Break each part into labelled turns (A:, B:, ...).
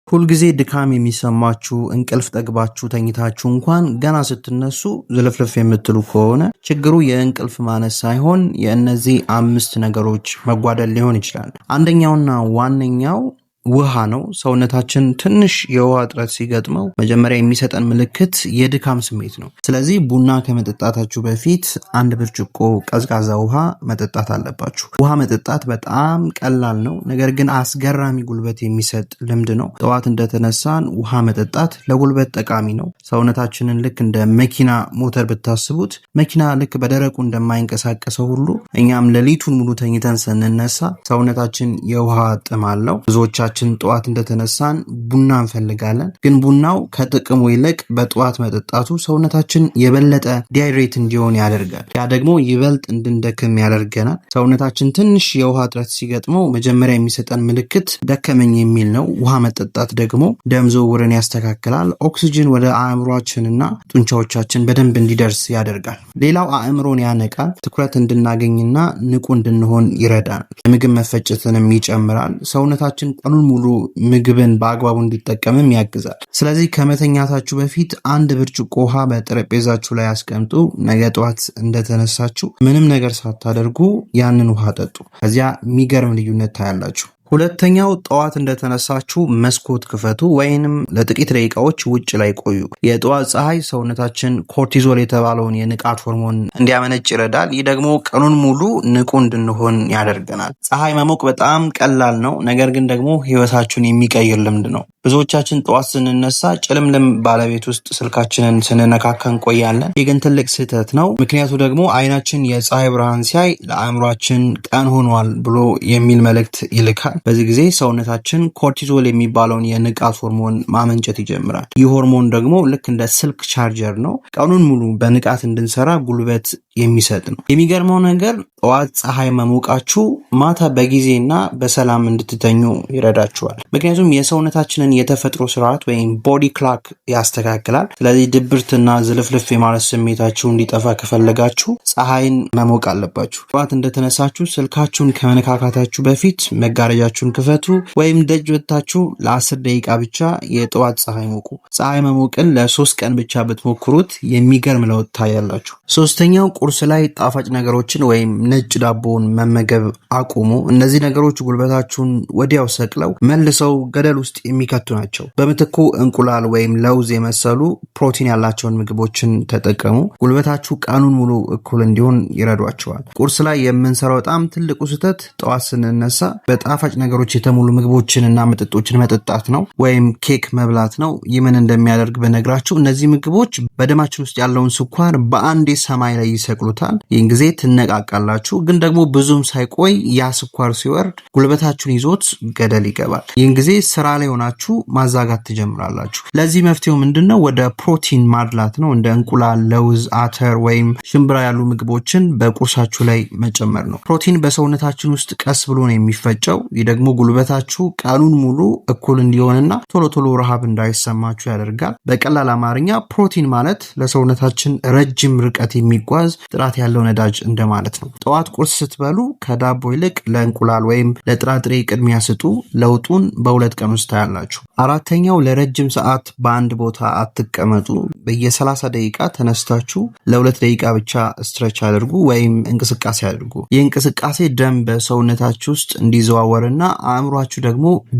A: ሁልጊዜ ድካም የሚሰማችሁ፣ እንቅልፍ ጠግባችሁ ተኝታችሁ እንኳን ገና ስትነሱ ዝልፍልፍ የምትሉ ከሆነ ችግሩ የእንቅልፍ ማነስ ሳይሆን የእነዚህ አምስት ነገሮች መጓደል ሊሆን ይችላል። አንደኛውና ዋነኛው ውሃ ነው። ሰውነታችን ትንሽ የውሃ እጥረት ሲገጥመው መጀመሪያ የሚሰጠን ምልክት የድካም ስሜት ነው። ስለዚህ ቡና ከመጠጣታችሁ በፊት አንድ ብርጭቆ ቀዝቃዛ ውሃ መጠጣት አለባችሁ። ውሃ መጠጣት በጣም ቀላል ነው፣ ነገር ግን አስገራሚ ጉልበት የሚሰጥ ልምድ ነው። ጠዋት እንደተነሳን ውሃ መጠጣት ለጉልበት ጠቃሚ ነው። ሰውነታችንን ልክ እንደ መኪና ሞተር ብታስቡት፣ መኪና ልክ በደረቁ እንደማይንቀሳቀሰው ሁሉ እኛም ሌሊቱን ሙሉ ተኝተን ስንነሳ ሰውነታችን የውሃ ጥም አለው። ብዙዎቻችን ጠዋት እንደተነሳን ቡና እንፈልጋለን። ግን ቡናው ከጥቅሙ ይልቅ በጠዋት መጠጣቱ ሰውነታችን የበለጠ dehydrate እንዲሆን ያደርጋል። ያ ደግሞ ይበልጥ እንድንደክም ያደርገናል። ሰውነታችን ትንሽ የውሃ እጥረት ሲገጥመው መጀመሪያ የሚሰጠን ምልክት ደከመኝ የሚል ነው። ውሃ መጠጣት ደግሞ ደም ዝውውርን ያስተካክላል። ኦክሲጅን ወደ አእምሯችንና ጡንቻዎቻችን በደንብ እንዲደርስ ያደርጋል። ሌላው አእምሮን ያነቃል። ትኩረት እንድናገኝና ንቁ እንድንሆን ይረዳናል። የምግብ መፈጨትንም ይጨምራል። ሰውነታችን ቀኑን ሙሉ ምግብን በአግባቡ እንዲጠቀምም ያግዛል። ስለዚህ ከመተኛታችሁ በፊት አንድ ብርጭቆ ውሃ በጠረጴዛችሁ ላይ አስቀምጡ። ነገ ጠዋት እንደተነሳችሁ ምንም ነገር ሳታደርጉ ያንን ውሃ ጠጡ። ከዚያ የሚገርም ልዩነት ታያላችሁ። ሁለተኛው፣ ጠዋት እንደተነሳችሁ መስኮት ክፈቱ ወይንም ለጥቂት ደቂቃዎች ውጭ ላይ ቆዩ። የጠዋት ፀሐይ ሰውነታችን cortisol የተባለውን የንቃት ሆርሞን እንዲያመነጭ ይረዳል። ይህ ደግሞ ቀኑን ሙሉ ንቁ እንድንሆን ያደርገናል። ፀሐይ መሞቅ በጣም ቀላል ነው፣ ነገር ግን ደግሞ ህይወታችሁን የሚቀይር ልምድ ነው። ብዙዎቻችን ጠዋት ስንነሳ ጭልምልም ባለ ቤት ውስጥ ስልካችንን ስንነካካ እንቆያለን። ይህ ግን ትልቅ ስህተት ነው። ምክንያቱ ደግሞ አይናችን የፀሐይ ብርሃን ሲያይ ለአእምሯችን ቀን ሆኗል ብሎ የሚል መልእክት ይልካል። በዚህ ጊዜ ሰውነታችን cortisol የሚባለውን የንቃት ሆርሞን ማመንጨት ይጀምራል። ይህ ሆርሞን ደግሞ ልክ እንደ ስልክ ቻርጀር ነው። ቀኑን ሙሉ በንቃት እንድንሰራ ጉልበት የሚሰጥ ነው። የሚገርመው ነገር ጠዋት ፀሐይ መሞቃችሁ ማታ በጊዜና በሰላም እንድትተኙ ይረዳችኋል። ምክንያቱም የሰውነታችንን የተፈጥሮ ስርዓት ወይም body clock ያስተካክላል። ስለዚህ ድብርትና ዝልፍልፍ የማለት ስሜታችሁ እንዲጠፋ ከፈለጋችሁ ፀሐይን መሞቅ አለባችሁ። ጠዋት እንደተነሳችሁ ስልካችሁን ከመነካካታችሁ በፊት መጋረጃችሁን ክፈቱ ወይም ደጅ ወጥታችሁ ለ10 ደቂቃ ብቻ የጠዋት ፀሐይ ሞቁ። ፀሐይ መሞቅን ለ3 ቀን ብቻ ብትሞክሩት የሚገርም ለውጥ ታያላችሁ። ሶስተኛው፣ ቁርስ ላይ ጣፋጭ ነገሮችን ወይም ነጭ ዳቦን መመገብ አቁሙ። እነዚህ ነገሮች ጉልበታችሁን ወዲያው ሰቅለው መልሰው ገደል ውስጥ የሚከቱ ናቸው። በምትኩ እንቁላል ወይም ለውዝ የመሰሉ ፕሮቲን ያላቸውን ምግቦችን ተጠቀሙ። ጉልበታችሁ ቀኑን ሙሉ እኩል እንዲሆን ይረዷችኋል። ቁርስ ላይ የምንሰራው በጣም ትልቁ ስህተት ጠዋት ስንነሳ በጣፋጭ ነገሮች የተሞሉ ምግቦችን እና መጠጦችን መጠጣት ነው ወይም ኬክ መብላት ነው። ይህ ምን እንደሚያደርግ ብነግራችሁ፣ እነዚህ ምግቦች በደማችን ውስጥ ያለውን ስኳር በአንዴ ሰማይ ላይ ይሰቅሉታል። ይህን ጊዜ ትነቃቃላችሁ፣ ግን ደግሞ ብዙም ሳይቆይ ያ ስኳር ሲወርድ ጉልበታችሁን ይዞት ገደል ይገባል። ይህን ጊዜ ስራ ላይ ሆናችሁ ማዛጋት ትጀምራላችሁ። ለዚህ መፍትሄው ምንድን ነው? ወደ ፕሮቲን ማድላት ነው። እንደ እንቁላል፣ ለውዝ፣ አተር ወይም ሽምብራ ያሉ ምግቦችን በቁርሳችሁ ላይ መጨመር ነው። ፕሮቲን በሰውነታችን ውስጥ ቀስ ብሎ ነው የሚፈጨው። ይህ ደግሞ ጉልበታችሁ ቀኑን ሙሉ እኩል እንዲሆንና ቶሎ ቶሎ ረሃብ እንዳይሰማችሁ ያደርጋል። በቀላል አማርኛ ፕሮቲን ማለት ለሰውነታችን ረጅም ርቀት የሚጓዝ ጥራት ያለው ነዳጅ እንደማለት ነው። ጠዋት ቁርስ ስትበሉ ከዳቦ ይልቅ ለእንቁላል ወይም ለጥራጥሬ ቅድሚያ ስጡ። ለውጡን በ2 ቀን ውስጥ ታያላችሁ። አራተኛው፣ ለረጅም ሰዓት በአንድ ቦታ አትቀመጡ። በየ30 ደቂቃ ተነስታችሁ ለ2 ደቂቃ ብቻ stretch አድርጉ ወይም እንቅስቃሴ አድርጉ። ይህ እንቅስቃሴ ደም በሰውነታችሁ ውስጥ እንዲዘዋወርና አእምሯችሁ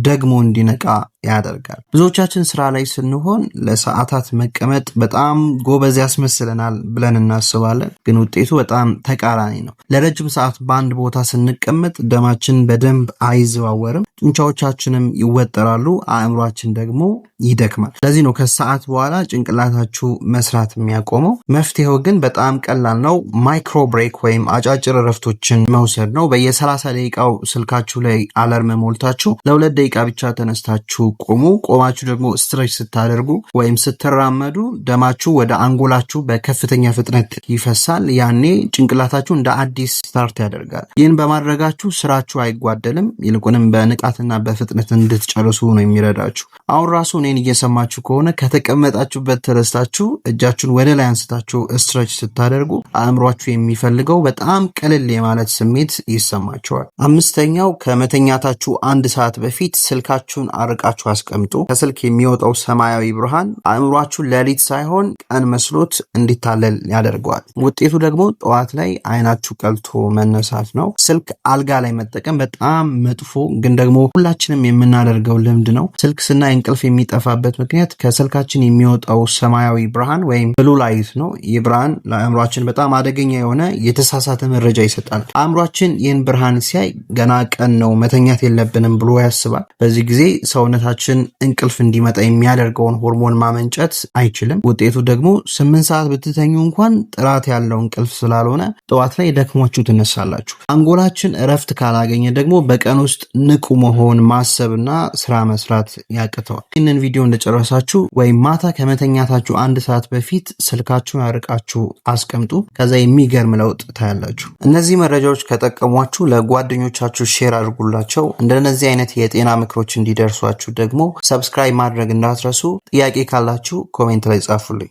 A: ደግሞ እንዲነቃ ያደርጋል። ብዙዎቻችን ስራ ላይ ስንሆን ለሰዓታት መቀመጥ በጣም ጎበዝ ያስመስለናል ብለን እናስባለን፣ ግን ውጤቱ በጣም ተቃራኒ ነው። ለረጅም ሰዓት በአንድ ቦታ ስንቀመጥ ደማችን በደንብ አይዘዋወርም፣ ጡንቻዎቻችንም ይወጠራሉ፣ አእምሯችን ደግሞ ይደክማል። ለዚህ ነው ከሰዓት በኋላ ጭንቅላታችሁ መስራት የሚያቆመው። መፍትሄው ግን በጣም ቀላል ነው። Micro break ወይም አጫጭር እረፍቶችን መውሰድ ነው። በየ30 ደቂቃው ስልካችሁ ላይ alarm ሞልታችሁ ለ2 ደቂቃ ብቻ ተነስታችሁ ቁሙ። ቆማችሁ ደግሞ stretch ስታደርጉ ወይም ስትራመዱ ደማችሁ ወደ አንጎላችሁ በከፍተኛ ፍጥነት ይፈሳል። ያኔ ጭንቅላታችሁ እንደ አዲስ start ያደርጋል። ይህን በማድረጋችሁ ስራችሁ አይጓደልም፣ ይልቁንም በንቃትና በፍጥነት እንድትጨርሱ ነው የሚረዳችሁ። አሁን ራሱ እኔን እየሰማችሁ ከሆነ ከተቀመጣችሁበት ተነስታችሁ እጃችሁን ወደ ላይ አንስታችሁ stretch ስታደርጉ አእምሯችሁ የሚፈልገው በጣም ቅልል የማለት ስሜት ይሰማችኋል። አምስተኛው፣ ከመተኛታችሁ አንድ ሰዓት በፊት ስልካችሁን አርቃችሁ አርቃችሁ አስቀምጡ። ከስልክ የሚወጣው ሰማያዊ ብርሃን አእምሯችሁ ሌሊት ሳይሆን ቀን መስሎት እንዲታለል ያደርገዋል። ውጤቱ ደግሞ ጠዋት ላይ አይናችሁ ቀልቶ መነሳት ነው። ስልክ አልጋ ላይ መጠቀም በጣም መጥፎ ግን ደግሞ ሁላችንም የምናደርገው ልምድ ነው። ስልክ ስናይ እንቅልፍ የሚጠፋበት ምክንያት ከስልካችን የሚወጣው ሰማያዊ ብርሃን ወይም blue light ነው። ይህ ብርሃን ለአእምሯችን በጣም አደገኛ የሆነ የተሳሳተ መረጃ ይሰጣል። አእምሯችን ይህን ብርሃን ሲያይ ገና ቀን ነው፣ መተኛት የለብንም ብሎ ያስባል። በዚህ ጊዜ ሰውነታችን እንቅልፍ እንዲመጣ የሚያደርገውን ሆርሞን ማመንጨት አይችልም። ውጤቱ ደግሞ 8 ሰዓት ብትተኙ እንኳን ጥራት ያለው እንቅልፍ ስላልሆነ ጠዋት ላይ ደክሟችሁ ትነሳላችሁ። አንጎላችን እረፍት ካላገኘ ደግሞ በቀን ውስጥ ንቁ መሆን፣ ማሰብና ስራ መስራት ያቅተዋል። ይህንን ቪዲዮ እንደጨረሳችሁ ወይም ማታ ከመተኛታችሁ አንድ ሰዓት በፊት ስልካችሁን አርቃችሁ አስቀምጡ። ከዛ የሚገርም ለውጥ ታያላችሁ። እነዚህ መረጃዎች ከጠቀሟችሁ ለጓደኞቻችሁ share አድርጉላቸው። እንደነዚህ አይነት የጤና ምክሮች እንዲደርሷችሁ ደግሞ subscribe ማድረግ እንዳትረሱ። ጥያቄ ካላችሁ comment ላይ ጻፉልኝ።